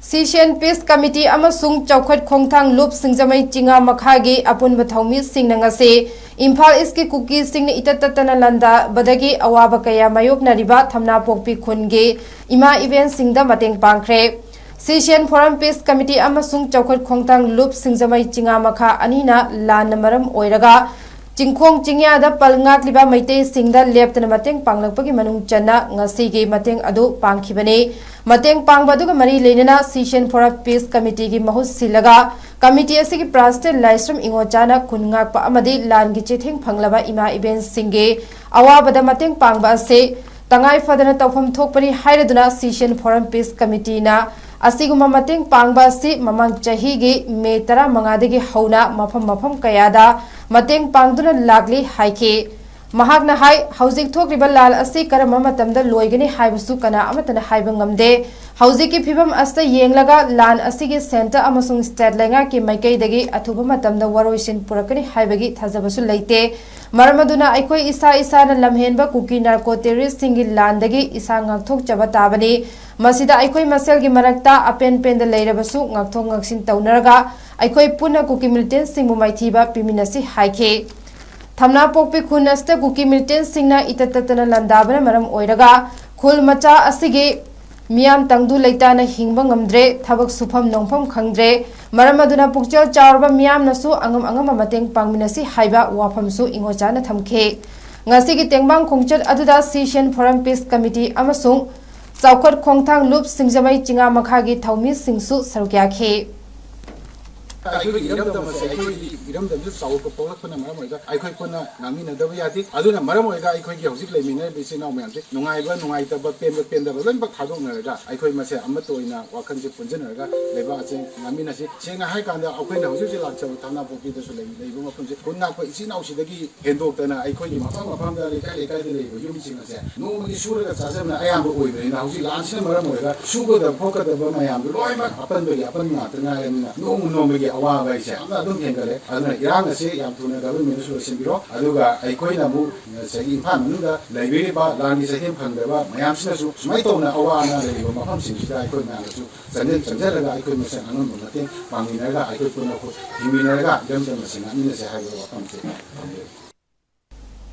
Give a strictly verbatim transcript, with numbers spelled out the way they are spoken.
ꯁꯤꯁꯤꯑꯦꯟ piece committee ꯑꯃꯁꯨꯡ ꯆꯥꯎꯈꯠ ꯈꯣꯡꯊꯥꯡ ꯂꯨꯞ ꯁꯤꯡꯖꯃꯩ ꯆꯤꯉꯥ ꯃꯈꯥꯒꯤ ꯑꯄꯨꯟꯕ ꯊꯧꯃꯤꯁꯤꯡꯅ ꯉꯁꯤ ꯏꯝꯐꯥꯜ ꯏꯁꯀꯤ ꯀꯨꯀꯤꯁꯤꯡꯅ ꯏꯇꯠ ꯇꯠꯇꯅ ꯂꯥꯟꯗꯥꯕꯗꯒꯤ ꯑꯋꯥꯕ ꯀꯌꯥ ꯃꯥꯌꯣꯛꯅꯔꯤꯕ ꯊꯝꯅꯥꯄꯣꯛꯄꯤ ꯈꯨꯟꯒꯤ ꯏꯃꯥ ꯏꯕꯦꯟꯁꯤꯡꯗ ꯃꯇꯦꯡ ꯄꯥꯡꯈ꯭ꯔꯦ꯫ ꯁꯤꯁꯤꯑꯦꯟ ꯐꯣꯔꯝ ꯄꯤꯁ ꯀꯃꯤꯇꯤ ꯑꯃꯁꯨꯡ ꯆꯥꯎꯈꯠ ꯈꯣꯡꯊꯥꯡ ꯂꯨꯞ ꯁꯤꯡꯖꯃꯩ ꯆꯤꯉꯥ ꯃꯈꯥ ꯑꯅꯤꯅ ꯂꯥꯟꯅ ꯃꯔꯝ ꯑꯣꯏꯔꯒ ꯆꯤꯡꯈꯣꯡ ꯆꯤꯡꯌꯥꯗ ꯄꯜ ꯉꯥꯛꯂꯤꯕ ꯃꯩꯇꯩꯁꯤꯡꯗ ꯂꯦꯞꯇꯅ ꯃꯇꯦꯡ ꯄꯥꯡꯂꯛꯄꯒꯤ ꯃꯅꯨꯡ ꯆꯟꯅ ꯉꯁꯤꯒꯤ ꯃꯇꯦꯡ ꯑꯗꯨ ꯄꯥꯡꯈꯤꯕꯅꯤ꯫ ꯃꯇꯦꯡ ꯄꯥꯡꯕ ꯑꯗꯨꯒ ꯃꯔꯤ ꯂꯩꯅꯅ ꯁꯤꯁꯤꯑꯦꯟ ꯐꯣꯔꯝ ꯄꯤꯁ ꯀꯃꯤꯇꯤꯒꯤ ꯃꯍꯨꯠ ꯁꯤꯜꯂꯒ ꯀꯃꯤꯇꯤ ꯑꯁꯤꯒꯤ ꯄ꯭ꯔꯁꯤꯗꯦꯟ ꯂꯥꯏꯁ꯭ꯔꯝ ꯏꯉꯣꯆꯥꯅ ꯈꯨꯟ ꯉꯥꯛꯄ ꯑꯃꯗꯤ ꯂꯥꯟꯒꯤ ꯆꯩꯊꯦꯡ ꯐꯪꯂꯕ ꯏꯃꯥ ꯏꯕꯦꯟꯁꯤꯡꯒꯤ ꯑꯋꯥꯕꯗ ꯃꯇꯦꯡ ꯄꯥꯡꯕ ꯑꯁꯤ ꯇꯉꯥꯏ ꯐꯗꯅ ꯇꯧꯐꯝ ꯊꯣꯛꯄꯅꯤ ꯍꯥꯏꯔꯗꯨꯅ ꯁꯤꯁꯤꯑꯦꯟ ꯐꯣꯔꯝ ꯄꯤꯁ ꯀꯃꯤꯇꯤꯅ ꯑꯁꯤꯒꯨꯝꯕ ꯃꯇꯦꯡ ꯄꯥꯡꯕ ꯑꯁꯤ ꯃꯃꯥꯡ ꯆꯍꯤꯒꯤ ꯃꯦ ꯇꯔꯥꯃꯉꯥꯗꯒꯤ ꯍꯧꯅ ꯃꯐꯝ ꯃꯐꯝ ꯀꯌꯥꯗ ꯃꯇꯦꯡ ꯄꯥꯡꯗꯨꯅ ꯂꯥꯛꯂꯤ ꯍꯥꯏꯈꯤ꯫ ꯃꯍꯥꯛꯅ ꯍꯥꯏ, ꯍꯧꯖꯤꯛ ꯊꯣꯛꯂꯤꯕ ꯂꯥꯟ ꯑꯁꯤ ꯀꯔꯝꯕ ꯃꯇꯝꯗ ꯂꯣꯏꯒꯅꯤ ꯍꯥꯏꯕꯁꯨ ꯀꯅꯥ ꯑꯃꯠꯇꯅ ꯍꯥꯏꯕ ꯉꯝꯗꯦ꯫ ꯍꯧꯖꯤꯛꯀꯤ ꯐꯤꯕꯝ ꯑꯁꯤꯗ ꯌꯦꯡꯂꯒ ꯂꯥꯟ ꯑꯁꯤꯒꯤ ꯁꯦꯟꯇꯔ ꯑꯃꯁꯨꯡ ꯁ꯭ꯇꯦꯠ ꯂꯩꯉꯥꯛꯀꯤ ꯃꯥꯏꯀꯩꯗꯒꯤ ꯑꯊꯨꯕ ꯃꯇꯝꯗ ꯋꯥꯔꯣꯏꯁꯤꯟ ꯄꯨꯔꯛꯀꯅꯤ ꯍꯥꯏꯕꯒꯤ ꯊꯥꯖꯕꯁꯨ ꯂꯩꯇꯦ꯫ ꯃꯔꯝ ꯑꯗꯨꯅ ꯑꯩꯈꯣꯏ ꯏꯁꯥ ꯏꯁꯥꯅ ꯂꯝꯍꯦꯟꯕ ꯀꯨꯀꯤ ꯅꯥꯔꯀꯣ ꯇꯦꯔꯣꯔꯤꯁꯁꯤꯡꯒꯤ ꯂꯥꯟꯗꯒꯤ ꯏꯁꯥ ꯉꯥꯛꯊꯣꯛꯆꯕ ꯇꯥꯕꯅꯤ꯫ ꯃꯁꯤꯗ ꯑꯩꯈꯣꯏ ꯃꯁꯦꯜꯒꯤ ꯃꯔꯛꯇ ꯑꯄꯦꯟ ꯄꯦꯟꯗ ꯂꯩꯔꯕꯁꯨ ꯉꯥꯛꯊꯣꯛ ꯉꯥꯛꯁꯤꯟ ꯇꯧꯅꯔꯒ ꯑꯩꯈꯣꯏ ꯄꯨꯟꯅ ꯀꯨꯀꯤ ꯃꯤꯂꯤꯇꯦꯟꯠꯁꯤꯡꯕꯨ ꯃꯥꯏꯊꯤꯕ ꯄꯤꯃꯤꯟꯅꯁꯤ ꯍꯥꯏꯈꯤ꯫ ꯊꯝꯅꯥꯄꯣꯛꯄꯤ ꯈꯨꯟ ꯑꯁꯤꯗ ꯀꯨꯀꯤ ꯃꯤꯂꯤꯇꯦꯟꯠꯁꯤꯡꯅ ꯏꯇꯠ ꯇꯠꯇꯅ ꯂꯥꯟꯗꯥꯕꯅ ꯃꯔꯝ ꯑꯣꯏꯔꯒ ꯈꯨꯜ ꯃꯆꯥ ꯑꯁꯤꯒꯤ ꯃꯤꯌꯥꯝ ꯇꯪꯗꯨ ꯂꯩꯇꯥꯅ ꯍꯤꯡꯕ ꯉꯝꯗ꯭ꯔꯦ, ꯊꯕꯛ ꯁꯨꯐꯝ ꯅꯣꯝꯐꯝ ꯈꯪꯗ꯭ꯔꯦ꯫ ꯃꯔꯝ ꯑꯗꯨꯅ ꯄꯨꯛꯆꯦꯜ ꯆꯥꯎꯔꯕ ꯃꯤꯌꯥꯝꯅꯁꯨ ꯑꯉꯝ ꯑꯉꯝꯕ ꯃꯇꯦꯡ ꯄꯥꯡꯃꯤꯟꯅꯁꯤ ꯍꯥꯏꯕ ꯋꯥꯐꯝꯁꯨ ꯏꯉꯣꯆꯥꯅ ꯊꯝꯈꯤ꯫ ꯉꯁꯤꯒꯤ ꯇꯦꯡꯕꯥꯡ ꯈꯣꯡꯆꯠ ꯑꯗꯨꯗ ꯁꯤꯁꯤꯑꯦꯟ ꯐꯣꯔꯝ ꯄꯤꯁ ꯀꯃꯤꯇꯤ ꯑꯃꯁꯨꯡ ꯆꯥꯎꯈꯠ ꯈꯣꯡꯊꯥꯡ ꯂꯨꯞ ꯁꯤꯡꯖꯃꯩ ꯆꯤꯉꯥ ꯃꯈꯥꯒꯤ ꯊꯧꯃꯤꯁꯤꯡꯁꯨ ꯁꯔꯨꯛ ꯌꯥꯈꯤ꯫ ꯑꯩꯈꯣꯏꯒꯤ ꯏꯔꯝꯗꯝ ꯑꯁꯦ ꯑꯩꯈꯣꯏꯒꯤ ꯏꯔꯝꯗꯝꯁꯤ ꯆꯥꯎꯈꯠꯄ ꯄꯣꯛꯂꯛꯄꯅ ꯃꯔꯝ ꯑꯣꯏꯔꯒ ꯑꯩꯈꯣꯏ ꯄꯨꯟꯅ ꯉꯥꯡꯃꯤꯟꯅꯗꯕ ꯌꯥꯗꯦ꯫ ꯑꯗꯨꯅ ꯃꯔꯝ ꯑꯣꯏꯔꯒ ꯑꯩꯈꯣꯏꯒꯤ ꯍꯧꯖꯤꯛ ꯂꯩꯃꯤꯟꯅꯔꯤꯕ ꯏꯆꯤꯜ ꯏꯅꯥꯎ ꯃꯌꯥꯝꯁꯦ ꯅꯨꯡꯉꯥꯏꯕ ꯅꯨꯡꯉꯥꯏꯇꯕ ꯄꯦꯟꯕ ꯄꯦꯟꯗꯕ ꯂꯣꯏꯅꯃꯛ ꯊꯥꯗꯣꯛꯅꯔꯒ ꯑꯩꯈꯣꯏ ꯃꯁꯦ ꯑꯃꯠꯇ ꯑꯣꯏꯅ ꯋꯥꯈꯜꯁꯦ ꯄꯨꯟꯁꯤꯟꯅꯔꯒ ꯂꯩꯕꯥꯛ ꯑꯁꯦ ꯉꯥꯡꯃꯤꯟꯅꯁꯤ꯫ ꯁꯦꯡꯅ ꯍꯥꯏ ꯀꯥꯟꯗ ꯑꯩꯈꯣꯏꯅ ꯍꯧꯖꯤꯛ ꯍꯧꯖꯤꯛ ꯂꯥꯛꯆꯕ ꯊꯝꯅꯥꯄꯣꯛꯄꯤꯗꯁꯨ ꯂꯩ- ꯂꯩꯕ ꯃꯐꯝꯁꯦ ꯈꯨꯟ ꯉꯥꯛꯄ ꯏꯆꯤꯜ ꯏꯅꯥꯎꯁꯤꯗꯒꯤ ꯍꯦꯟꯗꯣꯛꯇꯅ ꯑꯩꯈꯣꯏꯒꯤ ꯃꯐꯝ ꯃꯐꯝꯗ ꯂꯩꯀꯥꯏ ꯂꯩꯀꯥꯏꯗ ꯂꯩꯔꯤꯕ ꯌꯨꯝꯁꯤꯡ ꯑꯁꯦ ꯅꯣꯡꯃꯒꯤ ꯁꯨꯔꯒ ꯆꯥꯖꯕꯅ ꯑꯌꯥꯝꯕ ꯑꯣꯏꯕꯅꯤꯅ ꯍꯧꯖꯤꯛ ꯂꯥꯟꯁꯤꯅ ꯃꯔꯝ ꯑꯣꯏꯔꯒ ꯁꯨꯒꯗꯕ ꯈꯣꯠꯀꯗꯕ ꯃꯌꯥꯝꯗꯣ ꯂꯣꯏꯅꯃꯛ ꯑꯄꯟꯕꯒꯤ ꯑꯄꯟꯕ ꯉꯥꯛꯇ ꯉꯥꯏꯔꯕꯅꯤꯅ ꯅꯣꯡꯃ ꯅꯣꯡꯃꯒꯤ ꯑꯋꯥꯕ ꯍꯥꯏꯁꯦ ꯌꯥꯝꯅ ꯑꯗꯨꯝ ꯍꯦꯟꯒꯠꯂꯦ꯫ ꯑꯗꯨꯅ ꯏꯔꯥꯡ ꯑꯁꯤ ꯌꯥꯝ ꯊꯨꯅ ꯒꯚꯔꯟꯃꯦꯟꯅꯁꯨ ꯂꯣꯏꯁꯤꯟꯕꯤꯔꯣ꯫ ꯑꯗꯨꯒ ꯑꯩꯈꯣꯏꯅ ꯑꯃꯨꯛ ꯉꯁꯥꯏꯒꯤ ꯏꯝꯐꯥꯜ ꯃꯅꯨꯡꯗ ꯂꯩꯕꯤꯔꯤꯕ ꯂꯥꯟꯒꯤ ꯆꯩꯊꯦꯡ ꯐꯪꯗꯕ ꯃꯌꯥꯝꯁꯤꯅꯁꯨ ꯁꯨꯃꯥꯏꯅ ꯇꯧꯅ ꯑꯋꯥ ꯑꯅꯥ ꯂꯩꯔꯤꯕ ꯃꯐꯝꯁꯤꯡꯁꯤꯗ ꯑꯩꯈꯣꯏ ꯃꯌꯥꯝꯅꯁꯨ ꯆꯪꯁꯤꯟ ꯆꯪꯁꯤꯜꯂꯒ ꯑꯩꯈꯣꯏ ꯃꯁꯦꯟ ꯑꯉꯝꯕ ꯃꯇꯦꯡ ꯄꯥꯡꯃꯤꯟꯅꯔꯒ ꯑꯩꯈꯣꯏ ꯄꯨꯟꯅ ꯍꯤꯡꯃꯤꯟꯅꯔꯒ ꯏꯔꯝꯗꯝ ꯑꯁꯤ ꯉꯥꯛꯃꯤꯟꯅꯁꯦ ꯍꯥꯏꯕ ꯋꯥꯐꯝꯁꯦ ꯊꯝꯖꯔꯤ꯫